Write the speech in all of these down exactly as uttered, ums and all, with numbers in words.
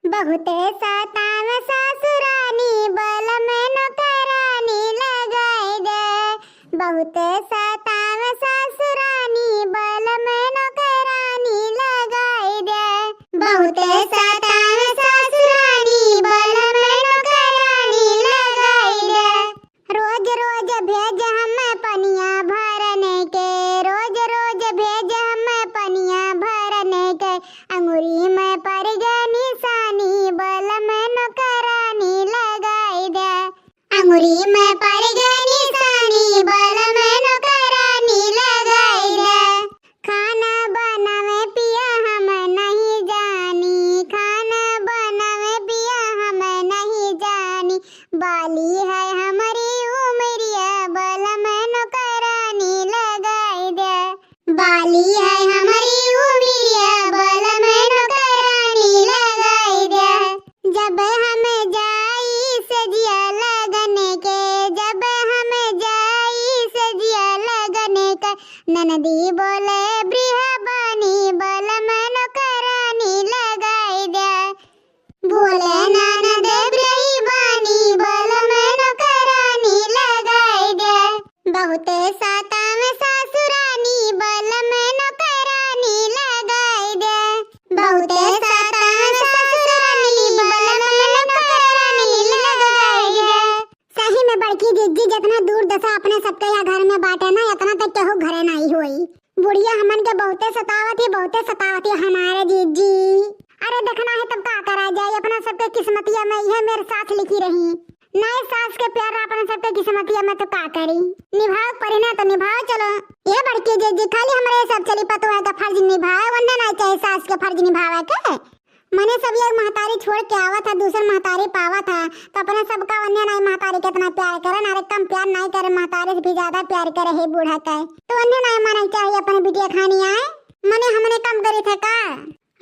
बहुत सतावे सासुरानी, बलम नौकरानी लगाई दे। बहुत सतावे सासुरानी, बलम नौकरानी लगाई दे। बहुत सतावे सासुरानी, बलम नौकरानी लगाई दे। रोज रोज भेज हमें पनिया भरने के, रोज रोज भेज हमें पनिया भरने के। अंगुरी में पड़ गए निशानी, बलम नौकरानी लगाई दे। अंगुरी में पड़ गए निशानी, बलम नौकरानी लगाई दे। खाना बनावे पिया हम नहीं जानी, खाना बनावे पिया हम नहीं जानी। बाली है हमारी उमरिया, बलम नौकरानी लगाई दे। बाली है हमारी उमरिया, बलम नौकरानी लगाई दे। जब हम जाई सजिया लगन के, जब हम जाई सजिया लगन के, ननदी बोले ब्रिहबानी, बलम नौकरानी लगाई दे। बोले ननद ब्रिहबानी, बलम नौकरानी लगाई दे। बहुत सतावे सासुरानी, बलम नौकरानी लगाई दे। बहुत सतावे सासुरानी, बलम नौकरानी लगाई दे। सही में बड़की जिज्जी, जितना दुर्दशा अपने सबके यहाँ घर में बाटे ना, इतना तो केहू घरे नहीं होई। बुढ़िया हमन के बहुते सतावत ही, बहुते सतावत ही हमारे जिज्जी। अरे देखना है तब का करा जाए, अपना सबके किस्मतिया में यह मेरे सास लिखी रही। नाई सास के प्यार अपने सबके किस्मतिया में तो का करी, निभाव पड़ी ना तो निभाव। चलो ये बड़की जिज्जी, खाली हमारे सब चली पतोह का फर्ज निभाए, वन्ने नाई चाहे सास के फर्ज निभावे के। मने सब ये महतारी छोड़ के आवत है, दूसर महतारी पावत है, तो अपने सबका वन्ने नाई महतारी कितना प्यार करे, नारे कम प्यार नाई करे, महतारी से भी ज्यादा प्यार करे है बूढ़ा के। तो वन्ने नाई माने चाहिए अपने बिटिया खानी आए, मने हमने कम करी थे का?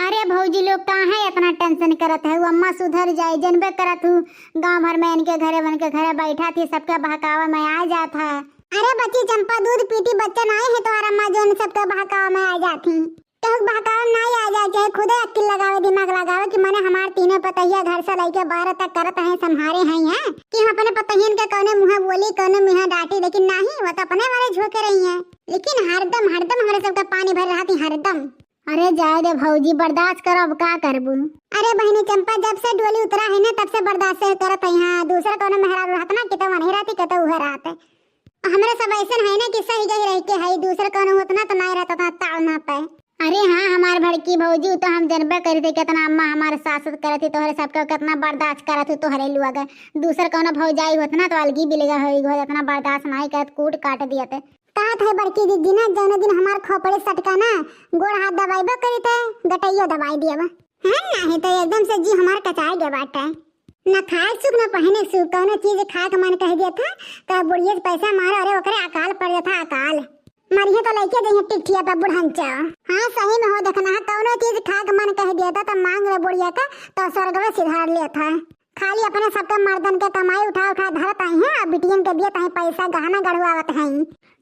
अरे भौजी लोग काहे इतना tension करत है, वो अम्मा सुधर जाए, जनबे करत हूँ गाँव भर में इनके घरे, उनके घरे बैठा थी, सबके बहकावा में आ जात है। अरे बच्ची चंपा, दूध पीती बच्चा नाई है तोहर अम्मा जो इन सबके बहकावा में आ जात ही। केहू के बहकावे में नाई आ जाए, चाहे खुदे अक्ल लगावे, दिमाग लगावे कि मने हमार तीनों पतहिया घर से लइके बारह तक करत हैं, संभारे हैं, हैं कि हम अपने पतहियन के कौने मुँहे बोली, कौने मुँहे डांटी, लेकिन नहीं, वो तो अपने वाले झोंके रही हैं। लेकिन हरदम, हरदम हमरे सबका पानी भर रहती, हरदम। अरे जाए दे भौजी, बर्दाश्त करो, अब का करबू? अरे बहिनी चंपा, जब से डोली उतरा है ना, तब से बर्दाश्त से करत है। हाँ, दूसरा कौनो मेहरारू रहत ना, कितो वनही रहती, कितो उहे रहत। हमरे सब ऐसन है ना कि सही गई रह के है, दूसरा कौनो होत ना तो नाई रहत ना ताव ना पे। अरे हाँ, हमार बड़की भौजी, उ तो हम जनबे करी थे, कितना अम्मा हमारे सास करत थी, तोहरे सबके कितना बर्दाश्त करत थी तोहरे लोग। दूसर कौनो भौजाई होत ना तो अलगी बिलगा होई गो, इतना बर्दाश्त नाई करत, कूट काट दियत। कहत है बड़की दीदी ना, जौने दिन हमार खोपड़ी सटका ना, गोड़ हाथ दबाइबो करी थे, गटइयो दबाई दियब। है ना, है तो एकदम से जी हमार कचाए गए बाटे। न खाए सुख, न पहने सुख, कौनो चीज खाए के मन कह दिया था, तो बुढ़िया से पैसा मारो, अरे ओकरे अकाल पड़ जाता, अकाल। मरिहे तो लइके जइहे टिकठिया पे बुढ़ंचा। हाँ, सही में हो, देखना है, कौनो चीज खाए के मन कह दिया था, तो मांग ले बुढ़िया का, तो स्वर्ग में सिधार लेता। खाली अपने सबके मर्दन के कमाई उठा उठा धरत आई हैं, अब बिटियन के दियत हैं पैसा, गहना गढ़वावत हैं।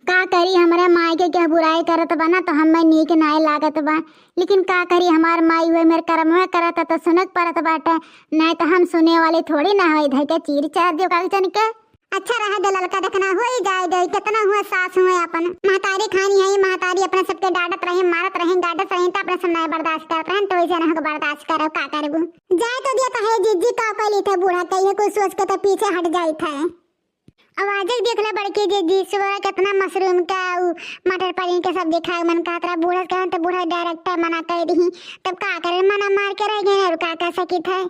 का करी, हमरे माई के केहू बुराई करत बा ना, तो हमें नीक नाय लागत बा। लेकिन का करी, हमार माई हुए मेरे कर्म में करत, तो सुनक परत बाटे, नाय तो हम सुने वाले थोड़ी ना होई, धई के चीर चार दियो कागजन के। अच्छा रहे दे ललका, देखना होई जाए दे, कितना हुआ सास हुए अपन। महतारी खानी है, महतारी अपने सबके डांटत रहे, मारत रहे, गांडत रहे, तो अपने सब नाय बर्दाश्त करत रहे, तो वैसे ना होके बर्दाश्त करो, का करबू। जाए तो दिया तो है जिज्जी, का कैली थे बूढ़ा के, ये कुछ सोच के तो पीछे हट जाई थे। अब आज देख ले बड़की जिज्जी, सुबह कितना मशरूम का उ मटर पनीर के सब्जी खाए मन कहत रहा, बूढ़ा कहन तो बूढ़ा direct मना कर दी, तब का करे, मना मार के रह गए और का कर सकी थे।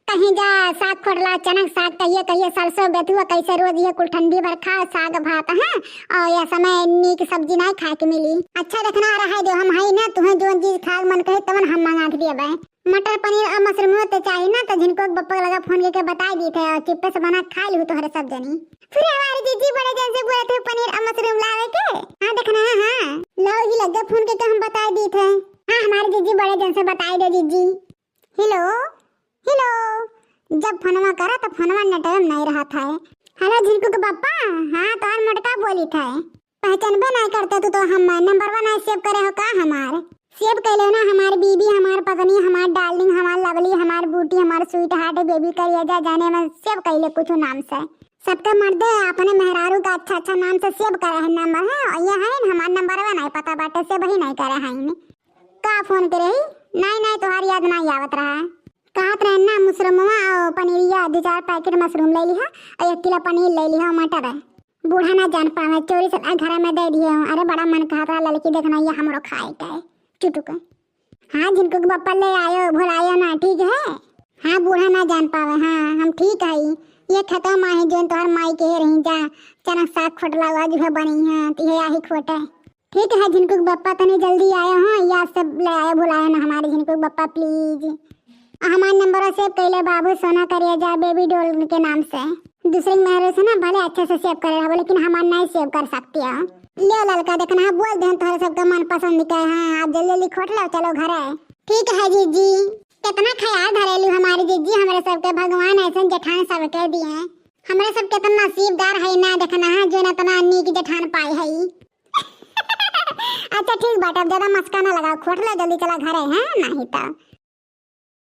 कहीं जा साग खोटला, चनक साग, कहिए कहिए सरसों, बेथुआ, कैसे रोज ये कुल ठंडी भर खाओ साग भात, हाँ, और यह समय नीक सब्जी नाय खाए के मिली। अच्छा देखना रहे दो, हम हई ना, तुहें जोन चीज खाए मन कहे तवन हम मंगा के दिए। मटर पनीर और मशरूम तो चाहिए ना, तो झिनको के बप्पा लगा फोन करके बताई दी थे और चुप्पे से बना खा लू तोहरे सब जनी। फिर हमारी जीजी बड़े जन से बोले थे पनीर और मशरूम लावे के। हाँ देखना है, हाँ लाओ ही लग गया फोन करके हम बताई दी थे। हाँ हमारी जीजी बड़े जन से बताई दे जीजी। हेलो, हेलो, जब फोनवा करा तो फोनवा नेटवर्क नहीं रहा था। हेलो झिनको के पापा, हाँ तोहर मोटका बोली था। पहचानबे नहीं करते तू तो, हम नंबरवा नहीं save करे हो का हमार? Save कइले ना हमार बीबी, हमार पत्नी, हमार darling, हमार lovely, हमार beauty, हमार sweetheart, baby करेजा, जाने मन save कइले कुछ नाम से। सबके मर्दे अपने मेहरारू का अच्छा अच्छा नाम से save करे है number, हाँ, और ये है न हमार number वा नहीं पता बाटे, save ही नहीं करे है इन्हें। का phone करे ही? नहीं नहीं, तोहार याद नहीं आवत रहा। कहत रहे ना mushroomवा और पनीरिया, दो चार packet mushroom ले लिहा और एक किलो पनीर ले लिहा, मटर है। बूढ़ा ना जान पावे, चोरी से आ घर में दे दिए हूँ। अरे बड़ा मन कहत रहा ललकी देखना, ये हमरो खाए के है। चुटुक। हाँ, झिनकू के बप्पा ले आयो, भुलायो ना, ठीक है? हाँ, बूढ़ा ना जान पावे, हाँ, हम ठीक है। ये खेतवा माँ है, जोन तोहर माई के रही जा, चनक साग खोटला हुआ जो है बनी है, तो ये आही खोटे। ठीक है, झिनकू के बप्पा तनी जल्दी आयो हो, याद से ले आयो, भुलायो ना हमारे झिनकू के बप्पा, please। आ हमार number save कइले बाबू, सोना करेजा, baby doll के नाम से। दूसरे के मेहरारू से ना भले अच्छे से save करे रहबो, लेकिन हमार नहीं save कर सकती हो। ले ललका देखना है, बोल देन तोहरे सबके मनपसंद के हैं, आप जल्दी जल्दी खोट लो, चलो घरे। ठीक है जीजी। कितना ख्याल धरेलू हमारी जीजी, हमरे सबके भगवान ऐसे जेठान सबके दिए। हमरे सब कितना नसीबदार है ना, देखना है जो इतना नीक जेठान पाए है। अच्छा ठीक बाटे, अब ज्यादा मस्का ना लगाओ, खोट लो जल्दी, चला घरे, हैं? नहीं तो